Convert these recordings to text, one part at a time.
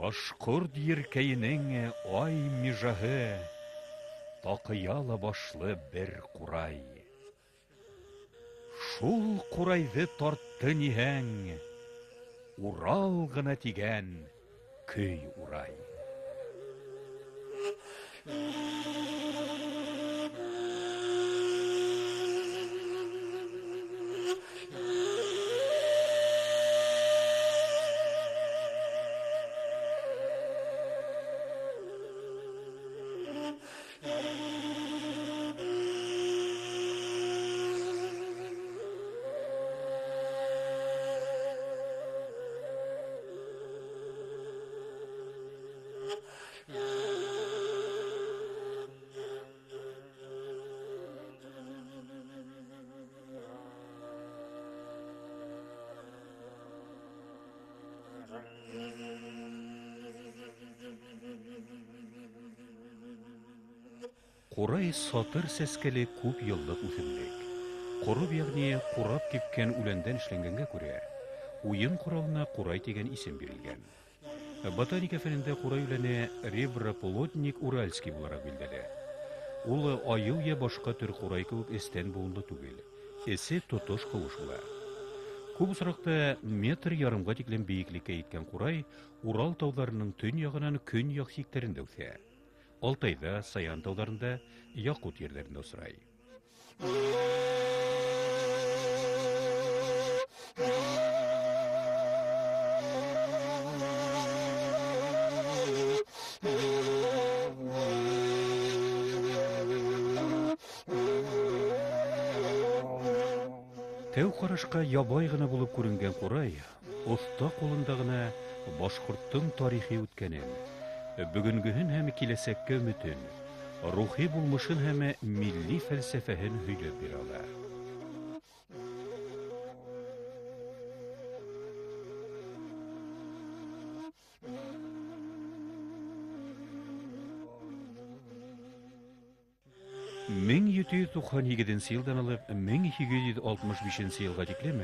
Башҡорт еркәйенең ай межаһы, таҡыяла башлы бер ҡурай. Шул ҡурайҙы тартты ниһәң, Урал ғына тигән көй урай. Ҡурай сатыр сәскәле күп йыллыҡ үҫемлек. Ҡороп, йәғни ҡурап кипкән үләндән эшләнгәнгә күрә, уйын ҡоралына ҡурай тигән исем бирелгән. Ботаника фәнендә ҡурай үләне реброплотник уральский булараҡ билдәле. Ул айыу йә башҡа төр ҡурай кеүек эстән быуынлы түгел, эсе тотош ҡыуыш була. Күп осраҡта метр ярымға тиклем бейеклеккә еткән ҡурай Урал тауҙарының төньяғынан көньяҡ сиктәрендә үҫә. Алтайҙа, Саян тауҙарында, Яҡут ерҙәрендә осрай. Тәү ҡарашҡа ябай ғына булып күренгән ҡурай оҫта ҡулында ғына башҡорттоң тарихи үткәнен, бөгөнгөһөн һәм киләсәккә өмөтөн, рухи булмышын һәм милли фәлсәфәһен һөйләп бирә ала. 1798 йылдан алып 1865 йылға тиклем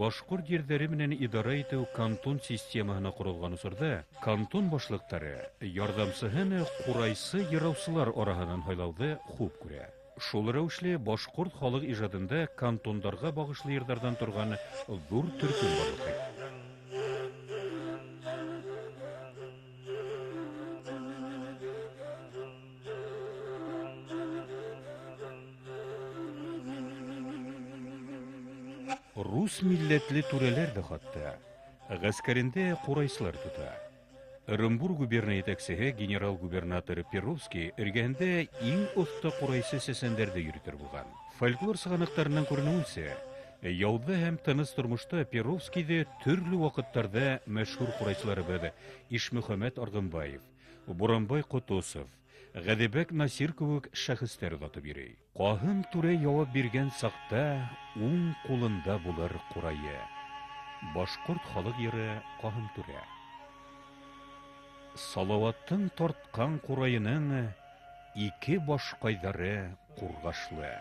башҡорт ерҙәре менән идара итеү кантон системаһына ҡоролған осорҙа кантон башлыҡтары ярҙамсыһын ҡурайсы йыраусылар араһынан һайлауҙы хуп күрә. Шул рәүешле башҡорт халыҡ ижадында кантондарға бағышлы йырҙарҙан торған ҙур төркөм барлыҡҡа. Рус милләтле түрәләр ҙә хатта ғәскәрендә ҡурайсылар тота. Ырымбур губерна етәксеһе генерал-губернатор Перовский эргәһендә иң оҫта ҡурайсы сәсәндәрҙе йөрөтөр булған. Фольклор сығанаҡтарынан күренеүенсә, яуҙа һәм тыныс тормошта Перовскийҙы төрлө ваҡыттарҙа мәшһүр ҡурайсыларыбыҙ Ишмөхәмәт Арғынбаев, Буранбай Ҡотосов, Ғәҙибәк Насир кеүек шәхестәр оҙатып йөрөй. Ҡаһым түрә яуап биргән саҡта уң ҡулында булыр ҡурайы. Башҡорт халыҡ йыры Ҡаһым түрә. Салауаттың тартҡан ҡурайының ике башҡайҙары ҡурғашлы.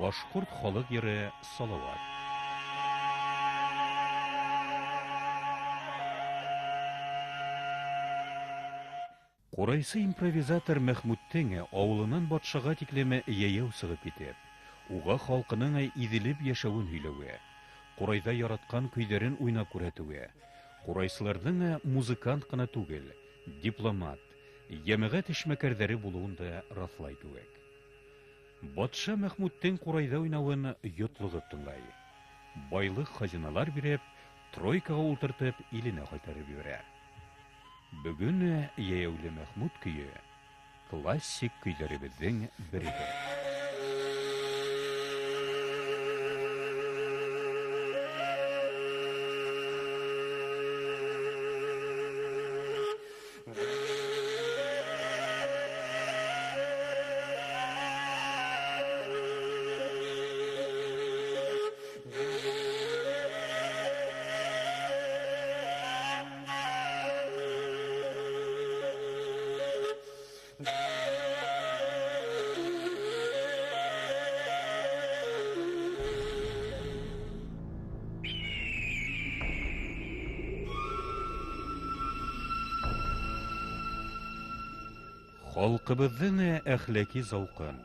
Башҡорт халыҡ йыры Салауат. Ҡурайсы импровизатор Мәхмүттең ауылынан батшаға тиклем йәйәү сығып китеп, уға халҡының иҙелеп йәшәүен һөйләүе, ҡурайҙа яратҡан көйҙәрен уйнап күрһәтеүе, ҡурайсыларҙың музыкант ҡына түгел, дипломат, йәмәғәт эшмәкәрҙәре булыуын да раҫлай кеүек. Батша Мәхмүттең ҡурайҙа уйнауын йотлоғоп тыңлай. Байлыҡ хазиналар биреп, тройкаға ултыртып иленә ҡайтарып ебәрә. Бөгөн йәйәүле Мәхмүт көйө классик көйҙәребеҙҙең береһе. Халҡыбыҙҙың әхлаки зауҡын,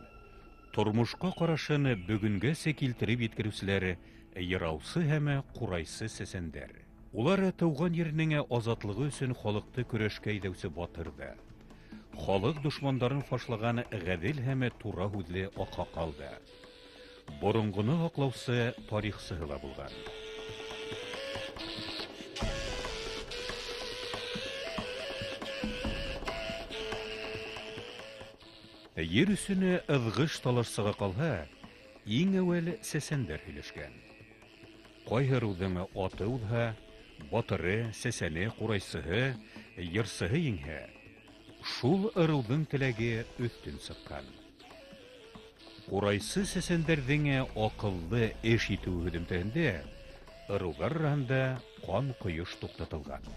тормошҡа ҡарашын бөгөнгәсә килтереп еткереүселәр йыраусы һәм ҡурайсы сәсәндәр. Улар тыуған еренең азатлығы өсөн халыҡты көрәшкә әйҙәүсе батыр ҙа, халыҡ дошмандарын фашлаған ғәҙел һәм тура һүҙле аҡһаҡал да, боронғоно һаҡлаусы тарихсыһы ла булған. Ер өсөн ыҙғыш талашсыға ҡалһа, иң әүәл сәсәндәр һөйләшкән. Ҡайһы ырыуҙың аты уҙһа, батыры, сәсәне, ҡурайсыһы, йырсыһы еңһә, шул ырыуҙың теләге өҫтөн сыҡҡан. Ҡурайсы сәсәндәрҙең аҡыллы эш итеүе һөҙөмтәһендә ырыуҙар араһында ҡан ҡойош туҡтатылған.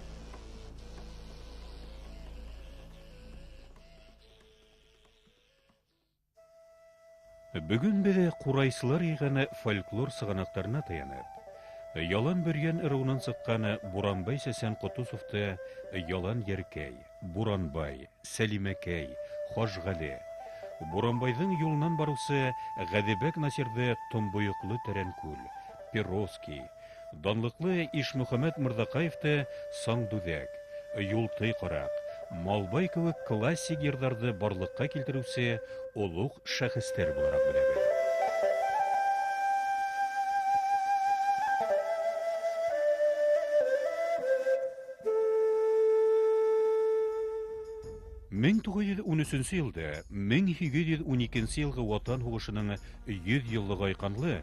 Бөгөн беҙ ҡурайсылар йыйған фольклор сығанаҡтарына таянып, Ялан Бөрйән ырыуынан сыҡҡан Буранбай сәсән Ҡотосовты Ялан Йәркәй, Буранбай, Сәлимәкәй, Хажғәле, Буранбайҙың юлынан барыусы Ғәҙебәк Насирҙы Томбойоҡло Тәрәнкүл, Перовский, данлыҡлы Ишмөхәмәт Мырҙаҡаевты Саңдүҙәк, Юлтый Ҡараҡ, Малбай кеүек классик йырҙарҙы барлыҡҡа килтереүсе олуғ шәхестәр булараҡ беләбеҙ. Мең туғыҙ йөҙ ун өсөнсө йылда 1812 йылғы Ватан һуғышының 100 йыллығы айҡанлы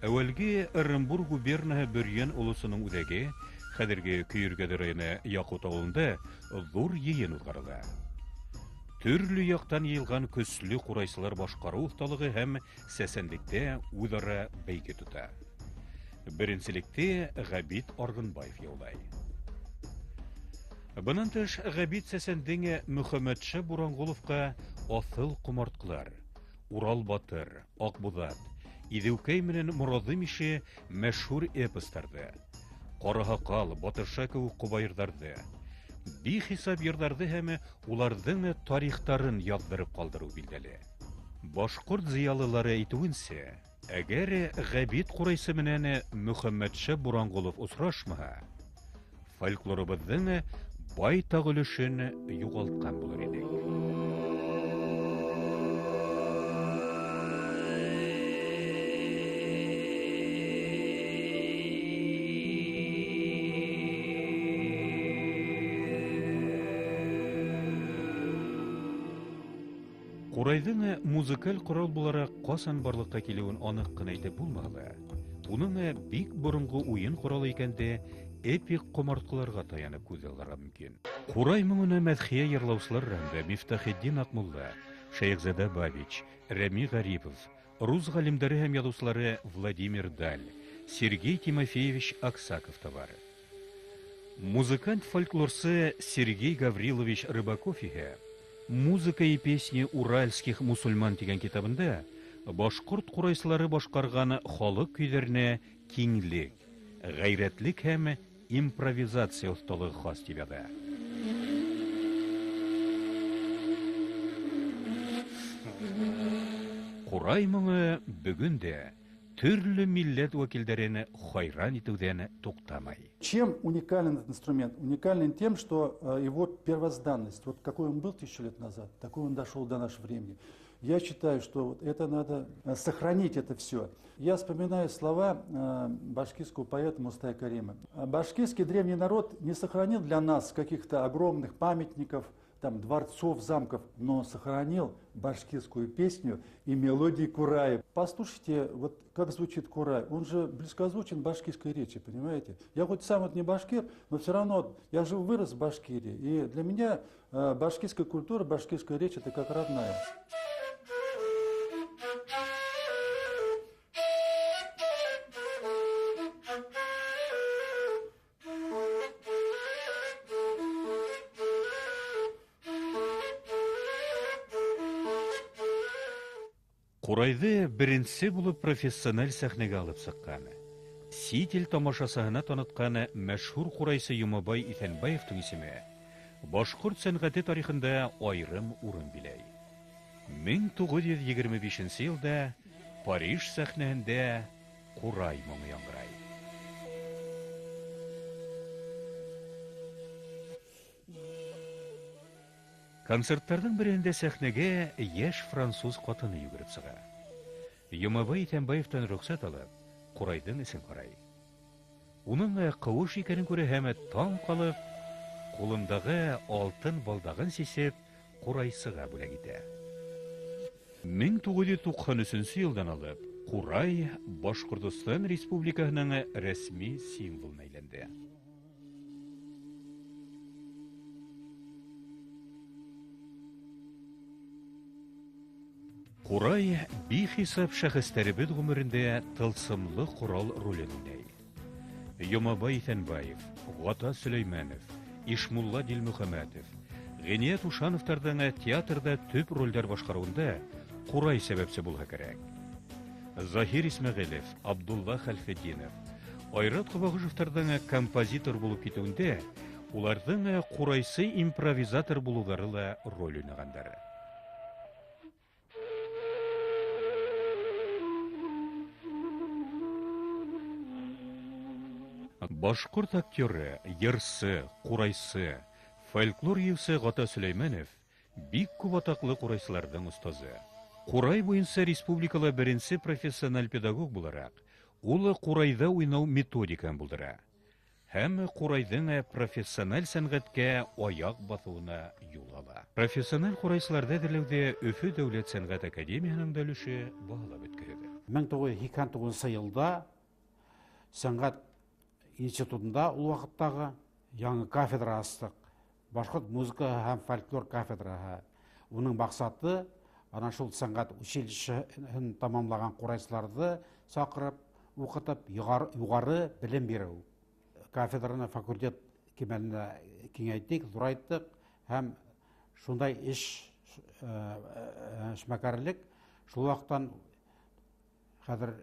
әүәлге Ырымбур губернаһы Бөрйән олосоноң үҙәге, хәҙерге Көйөргәҙе районы Яҡут ауылында ҙур йыйын уҙғарыла. Төрлө яҡтан йыйылған көслө ҡурайсылар башҡарыу оҫталығы һәм сәсәнлектә үҙ-ара бәйге тота. Беренселекте Ғәбит Арғынбаев яулай. Бынан тыш Ғәбит сәсәндең Мөхәммәтша Буранғоловҡа аҫыл ҡомартҡылар, Урал батыр, Аҡбуҙат, Иҙеүкәй менән Мораҙым ише мәшһүр эпостарҙы, Ҡараһаҡал, Батырша кеүек ҡобайырҙарҙы, бихисап йырҙарҙы һәм уларҙың тарихтарын яҙҙырып ҡалдырыу билдәле. Башҡорт зыялылары әйтеүенсә, әгәр Ғәбит ҡурайсы менән Мөхәммәтша Буранғолов осрашмаһа, фольклорыбыҙҙың байтаҡ өлөшөн юғалтҡан булыр инек. Ҡурайҙың музыкаль ҡорал булараҡ ҡасан барлыҡҡа килеүен аныҡ ҡына әйтеп булмаһа ла, уның бик боронғо уйын ҡоралы икәнде эпик ҡомартҡыларға таянып күҙ алырға мөмкин. Ҡурай моңона мәҙхиә йырлаусылар араһында Мифтахетдин Аҡмулла, Шәйехзада Бабич, Рәми Ғарипов, рус ғалимдары һәм яҙыусылары Владимир Даль, Сергей Тимофеевич Аксаков та бар. Музыкант фольклорсы Сергей Гаврилович Рыбаков иһә «Музыка и песни уральских мусульман» тигән китабында башҡорт ҡурайсылары башҡарған халыҡ көйҙәренә киңлек, ғәйрәтлек һәм импровизация оҫталығы хас тип яҙа. Ҡурай моңо бөгөн дә төрлө милләт вәкилдәрен хайран итеүҙән туҡтамай. Чем уникален этот инструмент? Уникален тем, что его первозданность, вот какой он был 1000 лет назад, такой он дошел до нашего времени. Я считаю, что вот это надо сохранить это все. Я вспоминаю слова башкирского поэта Мустая Карима. Башкирский древний народ не сохранил для нас каких-то огромных памятников, дворцов, замков, но сохранил башкирскую песню и мелодии курая. Послушайте, как звучит курай. Он же близкозвучен башкирской речи, понимаете? Я хоть сам не башкир, но все равно я же вырос в Башкирии. И для меня башкирская культура, башкирская речь — это как родная. Ҡурайҙы беренсе булып профессиональ сәхнәгә алып сыҡҡан, сит ил тамашасыһына танытҡан мәшһүр ҡурайсы Йомабай Иҫәнбаевтың исеме Башҡорт сәнғәте тарихында айырым урын биләй. 1925 йылда Париж сәхнәһендә ҡурай моңо яңғырай. Концерттарҙың береһендә сәхнәгә йәш француз ҡатыны йүгереп сыға. Йомабай Иҫәнбаевтан рөхсәт алып, ҡурайҙың эсен ҡарай. Уның ҡыуыш икәнен күрә һәм таң ҡалып, ҡулындағы алтын балдағын сисеп, ҡурайсыға бүләк итә. 1993 йылдан алып, ҡурай Башҡортостан Республикаһының рәсми символына әйләнде. Ҡурай бихисап шәхестәребеҙ ғүмерендә тылсымлы ҡорал ролен уйнай. Йомабай Иҫәнбаев, Ғата Сөләймәнов, Ишмулла Дилмөхәмәтов, Ғиниәт Ушановтарҙың театрҙа төп ролдәр башҡарыуында ҡурай сәбәпсе булһа кәрәк. Заһир Исмәғилев, Абдулла Хәлфетдинов, Айрат Ҡобағышевтарҙың композитор булып китеүендә уларҙың ҡурайсы импровизатор булыуҙары ла роль уйнағандар. Башҡорт актеры, йырсы, ҡурайсы, фольклор йыусы Ғата Сөләймәнов бик күп атаҡлы ҡурайсыларҙың остазы. Ҡурай буйынса республикала беренсе профессиональ педагог булараҡ, ул ҡурайҙа уйнау методикаһын булдыра һәм ҡурайҙың профессиональ сәнғәткә аяҡ баҫыуына юл ала. Профессиональ ҡурайсыларҙы әҙерләүҙә Өфө дәүләт сәнғәт академияһының да өлөшө баһалап бөткөһөҙ. 1989 йылда сәнғәт институтында ул ваҡыттағы яңы кафедра астыҡ. Башҡорт музыкаһы һәм фольклор кафедраһы. Уның маҡсаты ана шул сәнғәт училищеһын тамамлаған ҡурайсыларҙы саҡырып, уҡытып, юғары белем биреү. Кафедраны факультет кимәленә киңәйттек, ҙурайттыҡ һәм шундай эш эшмәкәрлек шул ваҡыттан хәҙер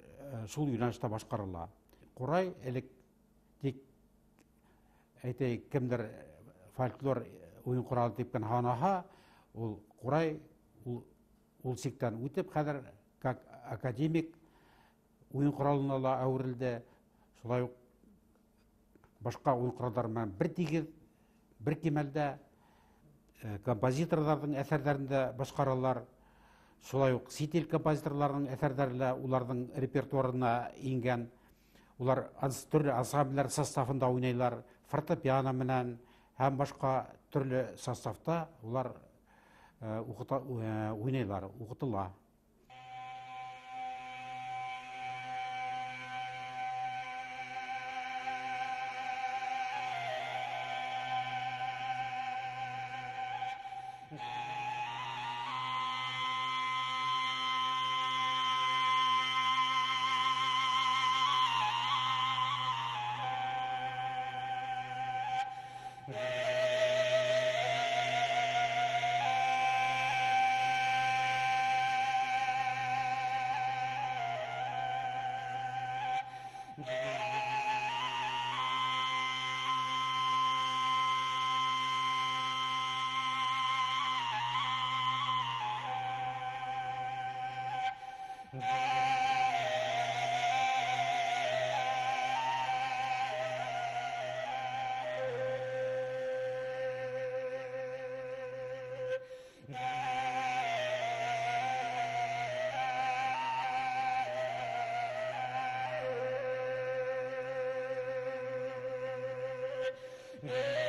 шул йүнәлештә башҡарыла. Ҡурай элек тик әйтәйек, кемдер фольклор уйын ҡоралы тип кенә һанаһа, ул ҡурай ул сиктән үтеп хәҙер как академик уйын ҡоралына ла әүерелде. Шулай уҡ башҡа уйын ҡоралдар менән бер тигеҙ, бер кимәлдә композиторҙарҙың әҫәрҙәрен дә башҡаралар. Шулай уҡ сит ил композиторҙарының әҫәрҙәре лә уларҙың репертуарына ингән. Улар төрлө ансамблдәр составында уйнайлар, фортепиано менән һәм башҡа төрлө составта улар уйнайлар, уҡытыла. Yeah.